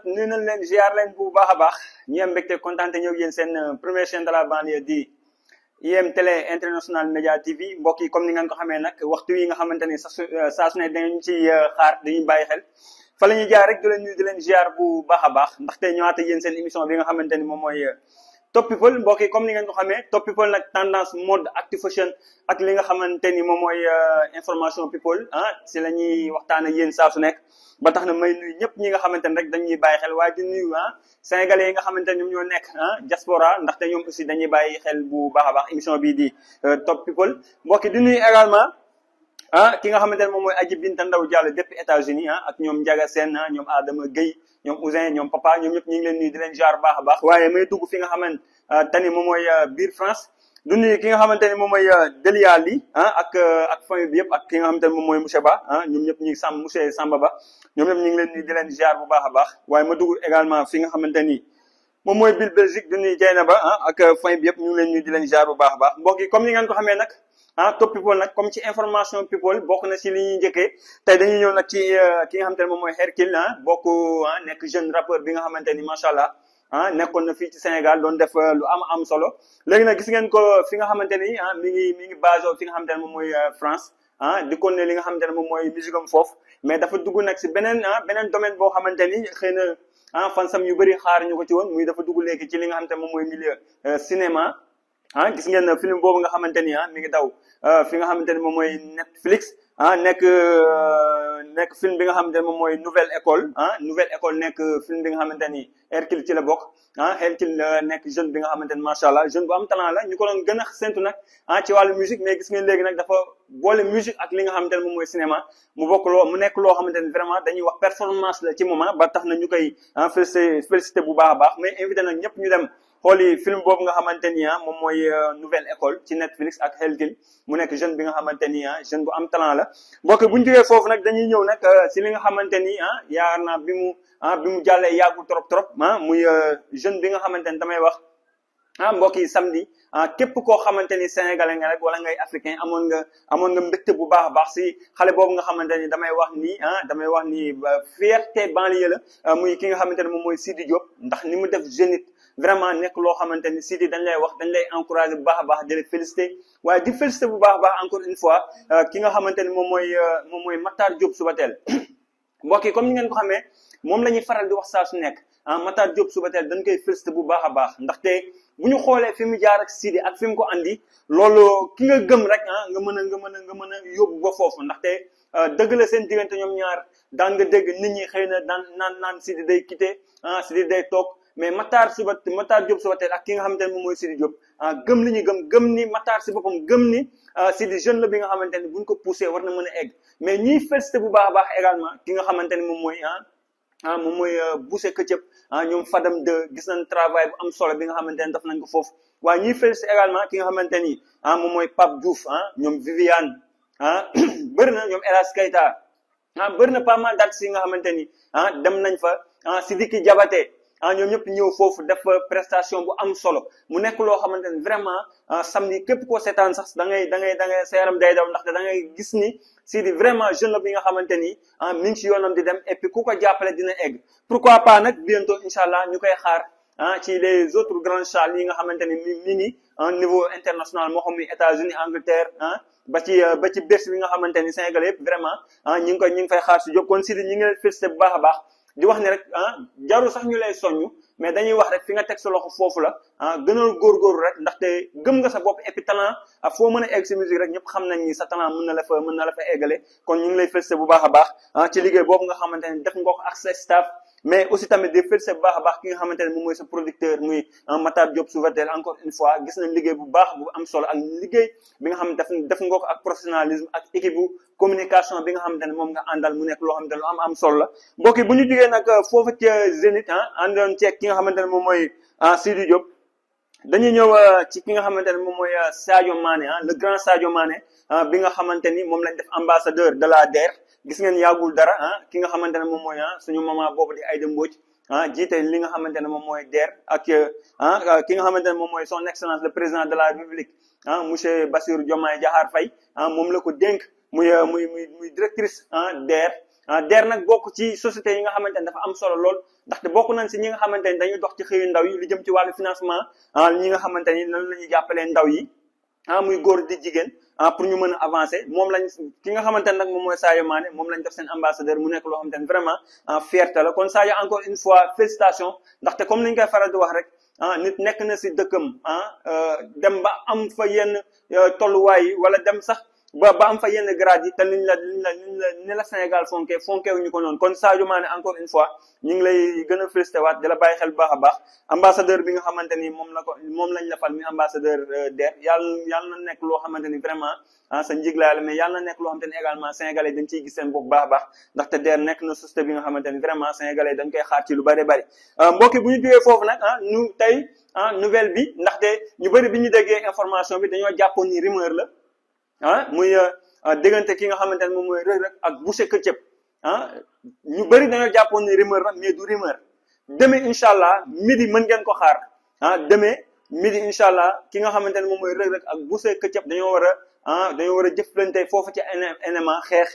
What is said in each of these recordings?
internet nuyu nañ leen ziar leen bu baax a baax ñi am mbégte kontaan te ñëw yéen seen première chaîne de la banlieue di IM Télé International Média TV mbokk yi comme ni ngeen ko xamee nag waxtu yi nga xamante ni saa su ne dañu ci xaar dañuy bàyyi xel fa la ñuy jaar rek di leen nuyu di leen ziar bu baax a baax ndaxte ñëwaat ak yéen seen émission bi nga xamante ni moom mooy Top People mbokk yi comme ni ngeen ko xamee Top People nag tendance mode actu fashion ak li nga xamante ni moom mooy information people si la ñuy waxtaan ak yéen saa su nekk ba tax na may nuyu ñëpp ñi nga xamante ne rek dañuy bàyyi xel waaye di nuyu sénégalais yi nga xamante ne ñoom ñoo nekk diaspora ndaxte ñoom aussi dañuy bàyyi xel bu baax a baax émission bii di Top People mbokk yi di nuyu également ki nga xamante ne moom mooy Aji Binta Ndaw Diallo depuis États-Unis ak ñoom Ndiaga Sène ñoom Adama Gueye ñoom Ousin ñoom Papa ñoom ñëpp ñu ngi leen nuyu di leen jaar baax a baax waaye may dugg fi nga xamante ni moom mooy biir France du nuyu ki nga xamante ni moom mooy Delia Ly ak famille bi yëpp ak ki nga xamante ni moom mooy monsieur Ba ñoom ñëpp ñu ngi monsieur Samba Ba ñoom ñëpp ñu ngi leen nuyu di leen jaar bu baax a baax waaye ma dugg également fi nga xamante ni moom mooy biir Belgique du nuyu Dieynaba ak famille bi yëpp ñu ngi leen nuyu di leen jaar bu baax a baax mbokk yi comme ni ngeen ko xamee nag Top People nag comme ci information people bokk na ci li ñuy njëkkee tey dañuy ñëw nag ci ki nga xamante ne moom mooy Hercule bokk nekk jeune rappeur bi nga xamante ni macha allah nekkoon na fii ci Sénégal doon def lu am solo léegi nag gis ngeen ko fi nga xamante ni mi ngi basé fi nga xamante ne moom mooy France di ko ne li nga xamante ne moom mooy musique am foofu mais dafa dugg nag si beneen domaine boo xamante ni xëy na fansam yu bëri xaar ñu ko ci woon muy dafa dugg léegi ci li nga xamante ne moom mooy milieu cinéma gis ngeen film boobu nga xamante ni mi ngi daw fi nga xamante ni moom mooy Netflix nekk film bi nga xamante ne moom mooy nouvelle école nekk film bi nga xamante ni Hercule ci la bokk Hercule nekk jeune bi nga xamante ni macha allah jeune bu am talent la ñu ko doon gën a séntu nag ci wàllu musique mais gis ngeen léegi nag dafa boole musique ak li nga xamante ne moom mooy cinéma mu nekk loo xamante ni vraiment dañuy wax performance la ci moment ba tax na ñu koy félicité bu baax a baax mais invité nag ñëpp ñu dem xooli film boobu nga xamante ni moom mooy nouvelle école ci Netflix ak Hercule mu nekk jeune bi nga xamante ni jeune bu am talent la mbokk bu ñu jógee foofu nag dañuy ñëw nag si li nga xamante ni yaakaar naa bi mu jàllee yàggul trop muy jeune bi nga xamante ni damay wax mbokk yi samedi képp koo xamante ni sénégalais nga rek wala ngay africain amoon nga mbégte bu baax a baax si xale boobu nga xamante ni damay wax ni fierté banlieue la muy ki nga xamante ni moom mooy Sidi Diop ndax ni mu def Zénith vraiment nekk loo xamante ni Sidi dañ lay encourager bu baax a baax di la féliciter waaye di féliciter bu baax a baax encore une fois ki nga xamante ni moom mooy Matar Diop Subatel mbokk yi comme ni ngeen ko xamee moom la ñuy faral di wax saa su nekk Matar Diop Subatel dañ koy féliciter bu baax a baax ndaxte bu ñu xoolee fi mu jaar ak Sidi ak fi mu ko andi loolu ki nga gëm rek nga mën a yóbbu ba foofu ndaxte dëgg la seen diggante ñoom ñaar daan nga dégg nit ñi xëy na naan Sidi day quitter Sidi day toog mais Matar Diop Subatel ak ki nga xamante ne moom mooy Sidi Diop gëm li ñu gëm ni Matar si boppam gëm ni Sidi jeune la bi nga xamante ne buñ ko poussé war na mën a egg mais ñuy félicité bu baax a baax également ki nga xamante ne moom mooy Bousse Këcëb ñoom Fadam de gis nañ travail bu am solo bi nga xamante ne def nañ ko foofu waaye ñuy félicité également ki nga xamante ni moom mooy Pape Diouf ñoom Viviane bëri na ñoom El Hadj Keita bëri na pas mal d'artistes yi nga xamante ni dem nañ fa Sidiki Diabaté ñoom ñëpp ñëw foofu def prestation bu am solo mu nekk loo xamante ne vraiment samedi képp koo seetaan sax da ngay sa yaram day daw ndaxte da ngay gis ni Sidi vraiment jeune la bi nga xamante ni mi ngi ci yoonam di dem et puis ku ko jàppale dina egg pourquoi pas nag bientôt incha allah ñu koy xaar ci les autres grandes salles yi nga xamante ni mi ngi niveau international moo xam ni États-Unis Angleterre ba ci bés bi nga xamante ni Sénégal yëpp vraiment ñi ngi fay xaar si jóg kon Sidi ñi ngi leen félicité bu baax a baax di wax ne rek jarul sax ñu lay soññu mais dañuy wax rek fi nga teg sa loxo foofu la gënal góorgóorlu rek ndaxte gëm nga sa bopp et puis talent foo mën a egg si musique rek ñëpp xam nañ ni sa talent mën na la fa eggale kon ñu ngi lay félicité bu baax a baax ci liggéey boobu nga xamante ne def nga ko ak sa staff mais aussi tamit di félicité bu baax a baax ki nga xamante ne moom mooy sa producteur muy Matar Diop Subatel encore une fois gis nañ liggéey bu baax bu am solo ak liggéey bi nga xam ne def nga ko ak professionnalisme ak équipe bu communication bi nga xamante ne moom nga àndal mu nekk loo xamante ne lu am solo la mbokk yi bu ñu jógee nag foofu ci Zénith àndoon ceeg ki nga xamante ne moom mooy Sidi Diop dañuy ñëw ci ki nga xamante ne moom mooy Sadio Mané le grand Sadio Mané bi nga xamante ni moom lañ def ambassadeur de la DER gis ngeen yàggul dara ki nga xamante ne moom mooy suñu maman boobu di Aïda Mbodj jiite li nga xamante ne moom mooy DER ak ki nga xamante ne moom mooy son excellence le président de la République monsieur Bassirou Diomaye Diakhar Faye moom la ko dénk muy directrice DER DER nag bokk ci société yi nga xamante ne dafa am solo lool ndaxte bokk nañ si ñi nga xamante ni dañuy dox ci xëyu ndaw yi li jëm ci wàllu financement ñi nga xamante ni nan la ñuy jàppalee ndaw yi muy góor di jigéen pour ñu mën a avancer moom lañ ki nga xamante ne nag moom mooy Sadio Mané moom lañ def seen ambassadeur mu nekk loo xamante ne vraiment fierté la kon Sadio encore une fois félicitations ndaxte comme ni ñu koy faral di wax rek nit nekk na si dëkkam dem ba am fa yenn tolluwaay yi wala dem sax ba am fa yenn grade yi te ni la Sénégal fonkeewuñu ko noonu kon Sadio Mané encore une fois ñu ngi lay gën a félicité waat di la bàyyi xel bu baax a baax ambassadeur bi nga xamante ni moom lañ la fal mi ambassadeur DER yàlla na nekk loo xamante ni vraiment sa njiglaay la mais yàlla na nekk loo xamante ni également sénégalais dañ ciy gis seen bopp baax a baax ndaxte DER nekk na société bi nga xamante ni vraiment sénégalais dañ koy xaar ci lu bari bari mbokki bu ñu jógee foofu nag ñu tey nouvelle bi ndaxte ñu bëri bi ñu déggee information bi dañoo jàppoon ni rumeur la muy déggante ki nga xamante ne moom mooy Reug Reug ak Boucher Ketchup ñu bëri dañoo jàppoon ni rumeur la mais du rumeur demain incha allah midi mën ngeen ko xaar demain midi incha allah ki nga xamante ne moom mooy Reug Reug ak Boucher Ketchup dañoo war a jëflante foofu ci MMA xeex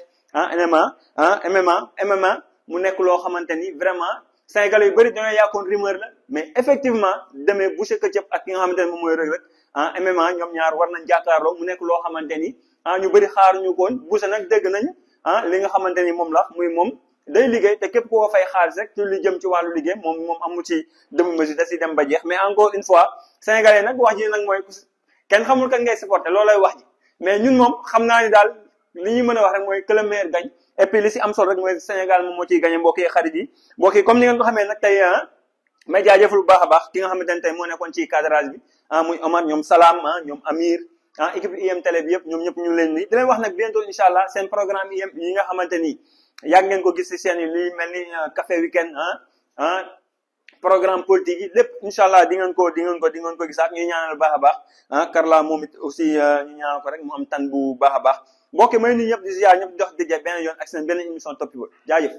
MMA mu nekk loo xamante ni vraiment sénégalais yu bëri dañoo yàkkoon rumeur la mais effectivement demain Boucher Ketchup ak ki nga xamante ne moom mooy Reug Reug MMA ñoom ñaar war nañ jàkkaarloo mu nekk loo xamante ni ñu bëri xaaruñu koon Boucher nag dégg nañ li nga xamante ni moom la muy moom day liggéey te képp koo fay xaalis rek ci li jëm ci wàllu liggéey moom amu ci demi mesure da si dem ba jeex mais encore une fois sénégalais nag wax ji nag mooy kenn xamul kan ngay supporter loolay wax ji mais ñun moom xam naa ni daal li ñuy mën a wax rek mooy que le meilleur gagne et puis li si am solo rek mooy Sénégal moom moo ciy gagné mbokk yi xarit yi mbokk yi comme ni ngeen ko xamee nag tey may jaajëfal bu baax a baax ki nga xamante ne tey moo nekkoon ci cadrage bi muy Omar ñoom Salam ñoom Amir équipe IM télé bi yëpp ñoom ñëpp ñu leen di leen wax nag bientôt incha allah seen programme IM yi nga xamante ni yàgg ngeen ko gis ci seen yi li mel ni café weekend programme politique yi lépp incha allah di ngeen ko gisaat ñuy ñaanal baax a baax Karla moom it aussi ñu ñaanal ko rek mu am tan bu baax a baax mbokk may ni ñëpp di ziar ñëpp dox dëjë benn yoon ak seen benn émission Top People jaajëf